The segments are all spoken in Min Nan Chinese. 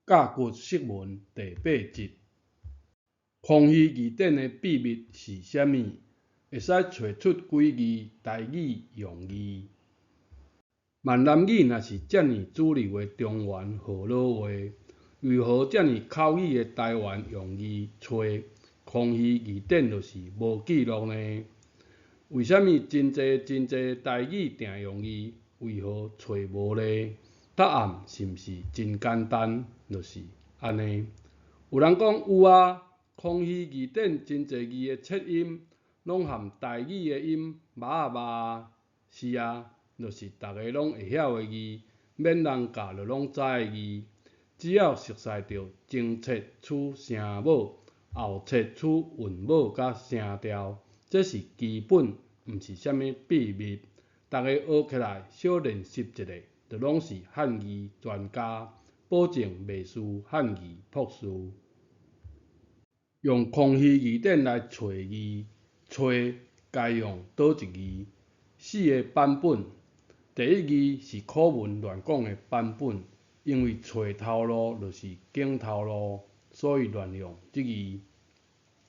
甲骨釋文第八集，康熙字典的秘密是啥物？會使揣出幾字台語用字？閩南語若是遮爾主流的中原河洛話，為何遮爾口語的台灣用字揣康熙字典就是無記錄呢？為啥物真濟真濟台語定用字，為何揣無呢？答案是毋是真簡單？就是按呢。有人講有啊，康熙字典真濟字的切音，攏和台語的音峇仔峇。是啊，就是逐家攏會曉的字，免人教就攏知的字。只要熟似著前切取聲母，後切取韻母佮聲調，這是基本，毋是啥物秘密。逐家學起來，小練習一下，就攏是漢字專家，保證袂輸漢字博士。用康熙字典來揣字，揣該用佗一字？四个版本，第一字是古文亂講的版本，因為揣頭路就是揀頭路，所以亂用這字。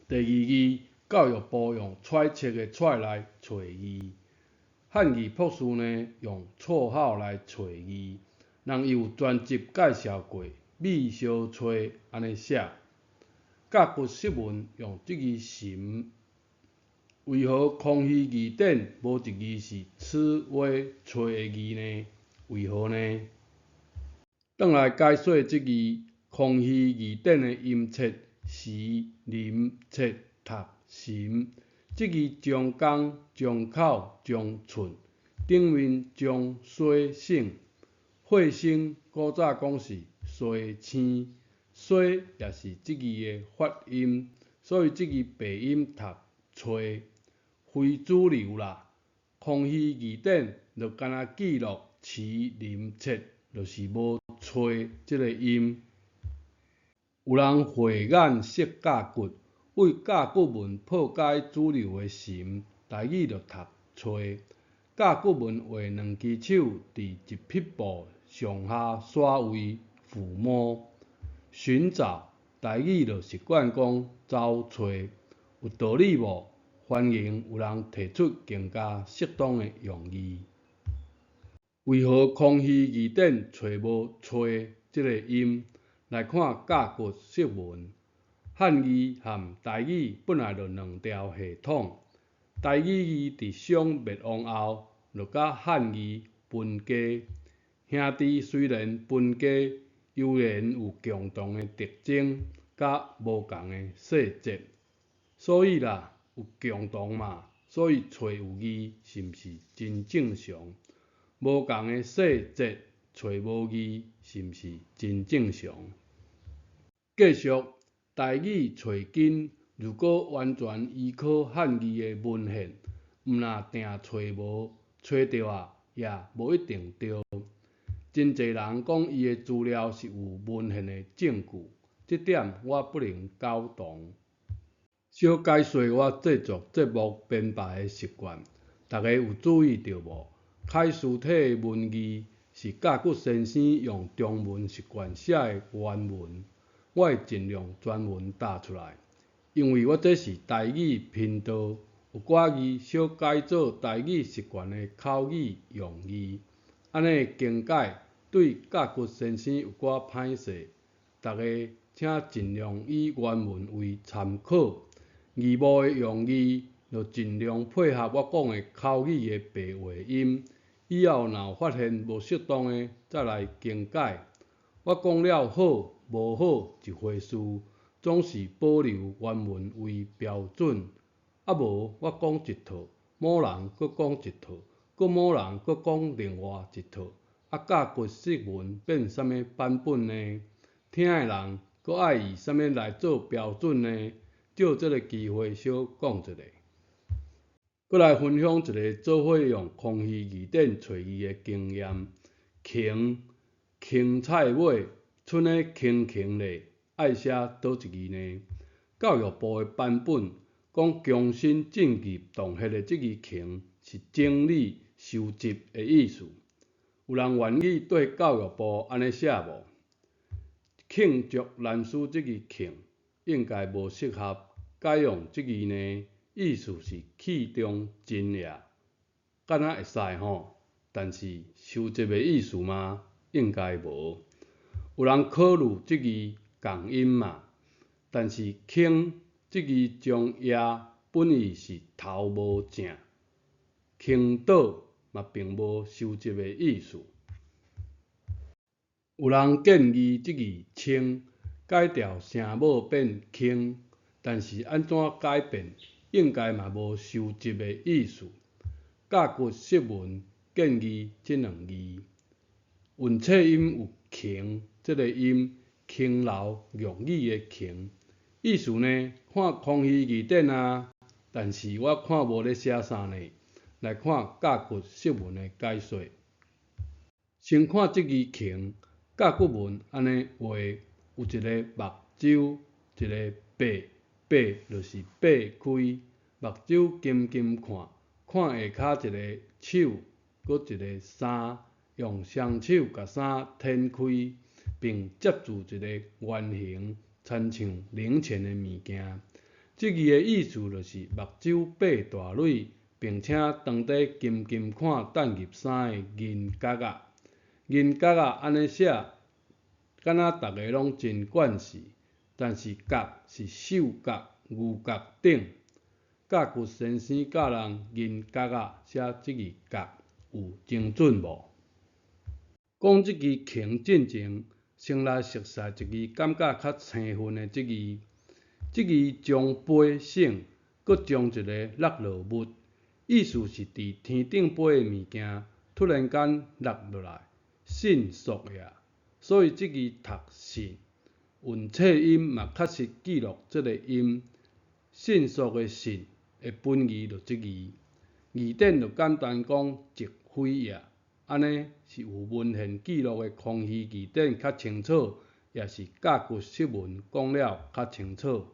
第二字，教育部用揣測的揣來揣字。漢字博士呢，用綽號來揣字，人伊有專輯介紹過，米燒揣按呢寫。甲骨釋文用這字尋，為何康熙字典無一字是此話揣的字呢？為何呢？轉來解說這字，康熙字典的音切時、林、切、讀、尋。這字中間、中口、中寸，頂面中西省，火星古早講是西星，西也是這字的發音，所以這字白音讀揣，非主流啦。康熙字典就干焦記錄時、林、切，就是無揣這个音。有人慧眼識甲骨。為甲骨文破解主流的尋，台語就讀揣。甲骨文畫兩支手佇一匹布上下徙位撫摸尋找，台語就習慣講走揣，有道理無？歡迎有人提出更加適當的用字。為何康熙字典揣無揣這个音？來看甲骨釋文。漢字和台語本來就兩條系統，台語字佇商滅亡後，就佮漢字分家。兄弟雖然分家，猶然有共同的特徵，佮無仝的細節。所以啦，有共同嘛，所以揣有字是毋是真正常？無仝的細節揣無字是毋是真正常？繼續。台語揣根，如果完全依靠漢字的文獻，毋若定揣無，揣著啊，也無一定對。真濟人講伊的資料是有文獻的證據，這點我不能苟同。小解說我製作節目編排的習慣，大家有注意著無？凱斯體的文字是甲骨先生用中文習慣寫的原文。我會盡量全文打出來，因為我這是台語頻道，有寡字小改做台語習慣的口語用字，按呢更改對甲骨先生有寡歹勢，大家請盡量以原文為參考，字幕的用字就盡量配合我講的口語的白話音，以後若有發現無適當的，再來更改。我講了好無好一回事，總是保留原文為標準。啊無我講一套，某人閣講一套，閣某人閣講另外一套，啊甲骨釋文變啥物版本呢？聽的人閣愛以啥物來做標準呢？藉這个機會小講一下。閣來分享一个做伙用康熙字典揣字的經驗。墘，墘菜尾，賰咧墘墘咧，愛寫佗一字呢？教育部的版本講，強身進入洞穴的這字墘是整理、收集的意思。有人願意對教育部按呢寫無？罄竹難書這字罄應該無適合，改用這字呢，意思是器重真也，敢若會使吼，但是收集的意思嗎？應該無。有人考慮這字仝音嘛，但是傾這字將也本意是頭無正，傾倒嘛並無收集的意思。有人建議這字清改掉聲母變傾，但是按怎改變，應該嘛無收集的意思。甲骨釋文建議這兩字，韻冊音有傾這个音，輕柔玉語的傾，意思呢？看康熙字典啊，但是我看無咧寫啥呢？來看甲骨釋文的解說。先看這字傾，甲骨文按呢畫，有一个目睭，一个擘，擘就是擘開，目睭金金看，看下跤一个手，閣一个衫，用雙手共衫掀開，並接住一个圓形，親像零錢的物件。這字的意思就是目睭擘大蕊，並且當佇金金看擲入衫的銀角仔。銀角仔按呢寫，敢若逐个攏真慣勢，但是角是獸角、牛角等。甲骨先生教人銀角仔寫這字角，有精準無？講這字傾進前，先來熟悉一字感覺較生分的這字。這字將飛省，閣將一个落落物，意思是佇天頂飛的物件，突然間落落來，迅速也。所以這字讀迅，韻冊音嘛確實記錄這个音，迅速的迅的本義就這字。字典就簡單講疾飛也，按呢是有文獻記錄的康熙字典較清楚，抑是甲骨釋文講了較清楚？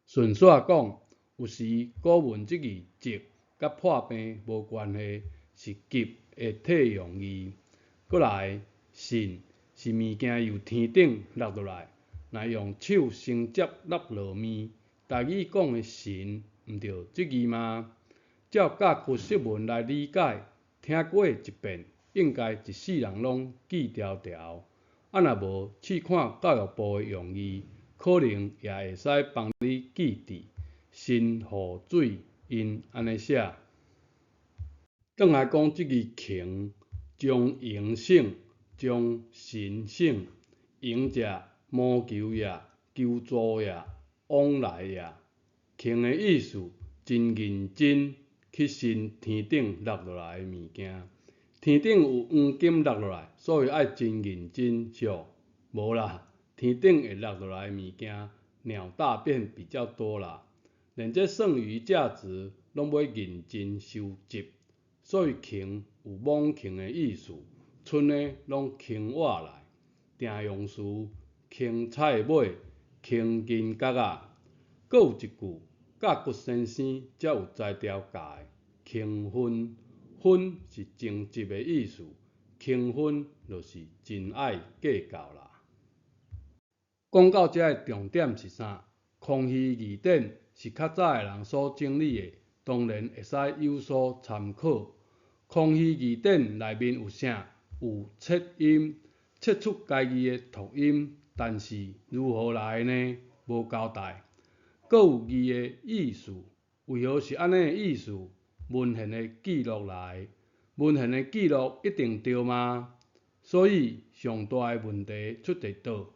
順紲講，有時古文這字疾佮破病無關係，是急的替用字。閣來，迅是物件由天頂落落來，若用手承接落落面，台語講的神，毋著這字嗎？照甲骨釋文來理解，聽過一遍，應該一世人攏記牢牢。啊若無，試看教育部的用字，可能也會使幫你記佇。神雨水，𪜶按呢寫。轉來講這字傾，將形省，將神省，迎者謀求也，求助也，往來也。傾的意思真認真去尋天頂落落來的物件。天頂有黃金落落來，所以愛真認真拾。無啦，天頂會落落來的物件，鳥大便比較多啦。連這剩餘價值攏欲認真收集，所以傾有猛傾的意思，賰的攏傾倚來。定用詞，傾菜尾，傾銀角仔。閣有一句，甲骨先生才有才調教的，傾分，分是爭執的意思，傾分就是真愛計較啦。講到這的重點是啥？康熙字典是較早的人所整理的，當然會使有所參考。康熙字典內面有啥？有切音，切出該字的讀音，但是如何來的呢？無交代。閣有字的意思，為何是按呢的意思？文獻的記錄來，文獻的記錄一定對嗎？所以上大的問題出佇佗？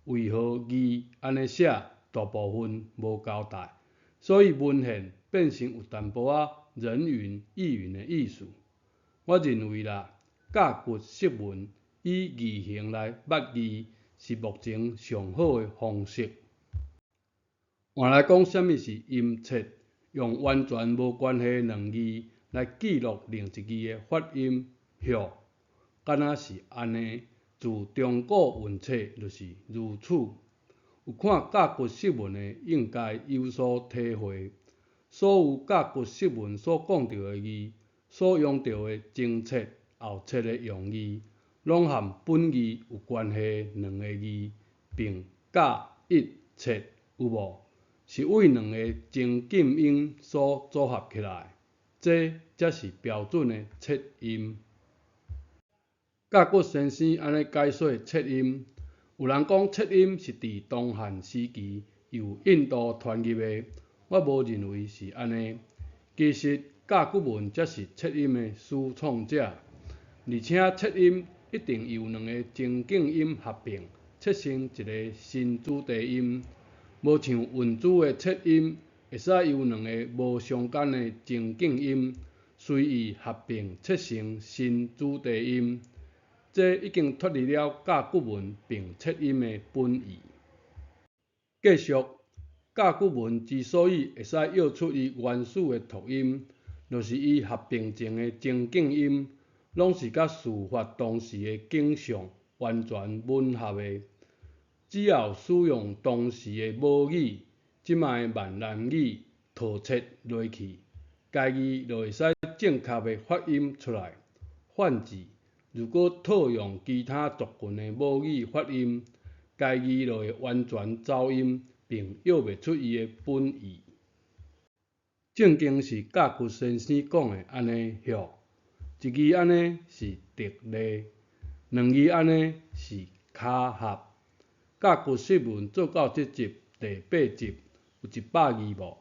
為何字按呢寫？大部分無交代，所以文獻變成有淡薄仔人云亦云的意思。我認為啦，甲骨釋文以字形來捌字是目前上好的方式。換來講，啥物是音切？用完全無關係的兩字來記錄另一字的發音，許，敢若是按呢？自中古韻冊就是如此。有看甲骨釋文的，應該有所體會。所有甲骨釋文所講著的字，所用著的前切、後切的用字，攏和本字有關係兩个字，並甲、一、切，有無？是為兩个情境音所組合起來，這才是標準的切音。甲骨先生按呢解說切音，有人講切音是佇東漢時期由印度傳入的，我無認為是按呢。其實甲骨文才是切音的始創者，而且切音一定由兩个情境音合併，切成一个新主題音。無像韻字的切音，會使由兩个無相仝的情境音隨意合併切成新主題音，這已經脫離了甲骨文並切音的本意。繼續，甲骨文之所以會使臆出伊原始的讀音，就是伊合併前的情境音，攏是佮事發當時的景象完全吻合的。只要使用當時的母語，這擺的閩南語套切落去，該字就會使正確的發音出來。反之，如果套用其他族群的母語發音，該字就會完全走音，並臆袂出伊的本意。正經是甲骨先生講的按呢曉，一字按呢是直例，兩字按呢是卡合。甲骨釋文做到這集第八集，有100字無？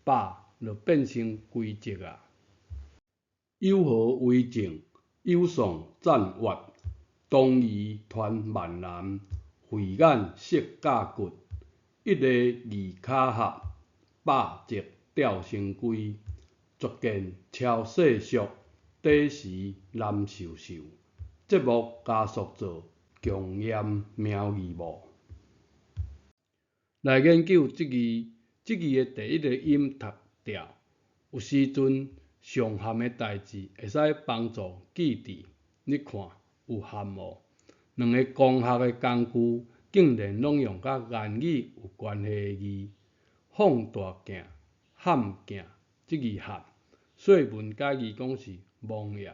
百就變成規則矣。有何為證？有宋讚越，東夷傳閩南，慧眼識甲骨，一例二卡合，百則吊成規，絕見超世俗，短時難受受。節目加速做，強驗苗字無？來研究這字，這字的第一个音讀吊，有時陣上含的代誌會使幫助記佇。你看有含無？兩个光學的工具竟然攏用佮言語有關係的字，放大鏡、譀鏡，這字譀，說文解字講是望也。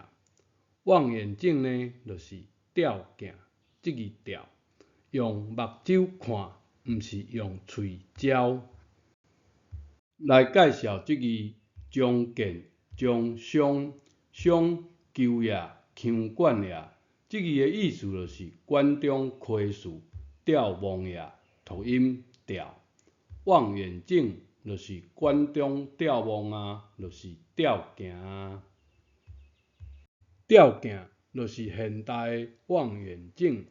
望遠鏡呢，就是吊鏡，這字吊，用目睭看，毋是用喙嚼。來介紹這字，將見、將傷、傷球也、槍管也。這字的意思就是管中窺視、眺望也，讀音吊。望遠鏡就是管中眺望啊，就是吊鏡啊。吊鏡就是現代的望遠鏡。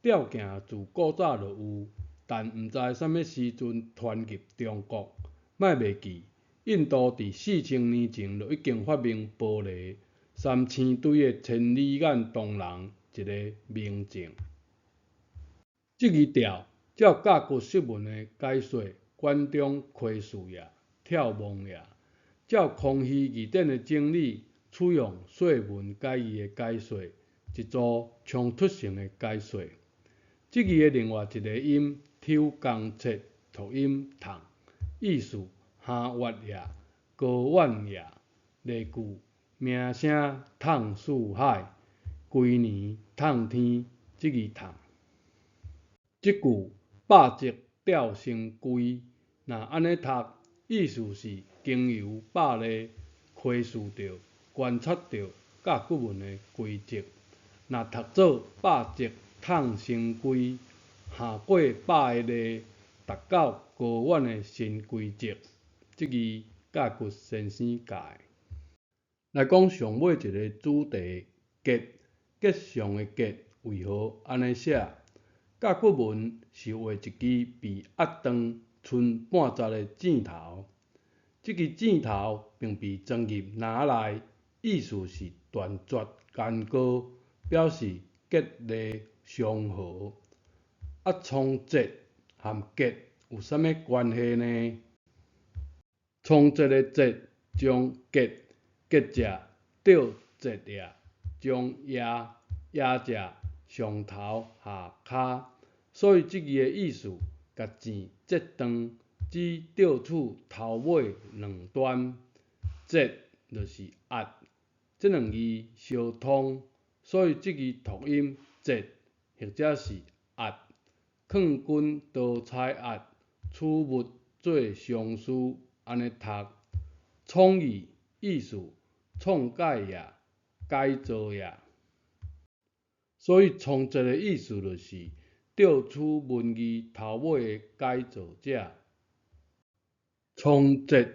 吊鏡自古早就有，但毋知啥物時陣傳入中國。莫袂記，印度佇4000年前就已經發明玻璃，三星堆的千里眼銅人一个明證。這字吊，照甲骨釋文的解說，管中窺視也，眺望也。照康熙字典的整理，採用說文解字的解說，一組衝突性的解說。這字的另外一个音，抽工切，讀音筒，意思哈越也，高遠也。例句：名聲淌四海，規年溏天，這字溏。這句百則吊成規，若按呢讀，意思是經由百例窺視著、觀察著甲骨文的規則。若讀做百則溏成規，下過百個例，達到高遠的新規則。這字甲骨先生教的。來講上尾一个主題，吉，吉祥的吉，為何按呢寫？甲骨文是畫一支被壓斷賰半截的箭頭，這支箭頭並被裝入籃內，意思是斷絕干戈，表示吉利祥和。啊，倉頡和吉有啥物關係呢？倉頡的頡將吉吉者著節也，將壓壓者上頭下跤，所以這字的意思，共箭折斷，只著取頭尾兩端。節就是壓，這兩字相通，所以這字讀音節或者是壓，囥君多彩壓，取物做相思，按呢讀。創意意思創改也，改造也。所以倉頡的意思就是調取文字頭尾的改造者。倉頡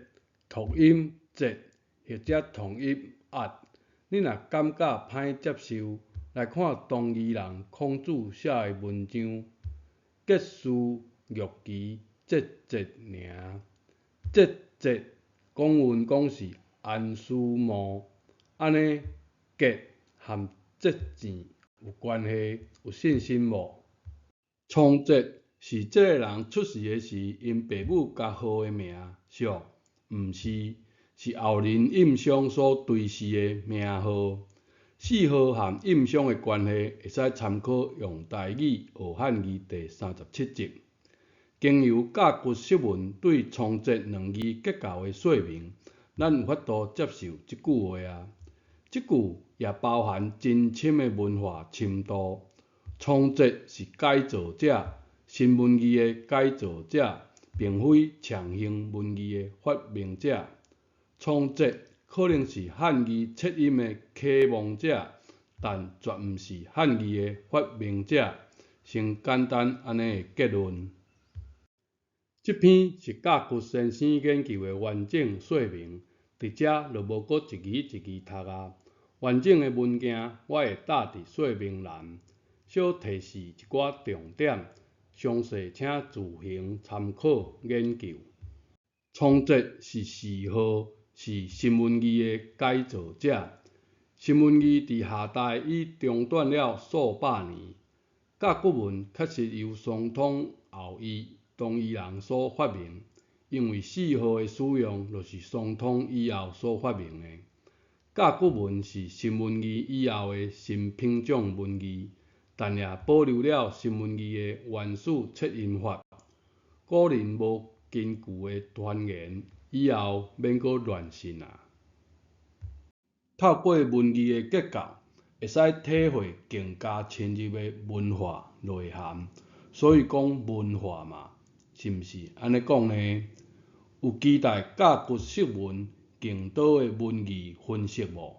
讀音節或者統一壓，你若感覺歹接受，來看東夷人孔子寫的文章，結事玉其節節爾，節節講文講是安思墓，按呢結和節賤有關係，有信心無？倉頡是這个人出世的時，𪜶爸母共號的名，俗，毋是，是後人印象所追諡的名號。諡號和印象的關係，會使參考用台語學漢字第37集。經由甲骨釋文對倉頡兩字結構的說明，咱有法度接受這句話啊。這句也包含真深的文化深度。倉頡是改造者，新文字的改造者，並非長形文字的發明者。倉頡可能是漢字切音的啟蒙者，但絕毋是漢字的發明者。先簡單按呢的結論。這篇是甲骨先生研究的完整說明，佇遮就無閣一字一字讀啊。完整的文件我會貼佇說明欄，小提示一寡重點，詳細請自行參考研究。倉頡是諡號，是新文字的改造者。新文字佇夏代已中斷了數百年。甲骨文確實由商湯後裔東夷人所發明，因為諡號的使用就是商湯以後所發明的。甲骨文是新文字以後的新品種文字，但也保留了新文字的原始切音法。古人無根據的傳言，以後免閣亂信啊！透過文字的結構，會使體會更加深入的文化內涵。所以講文化嘛，是毋是按呢講呢？有期待甲骨釋文更多的文字分析無？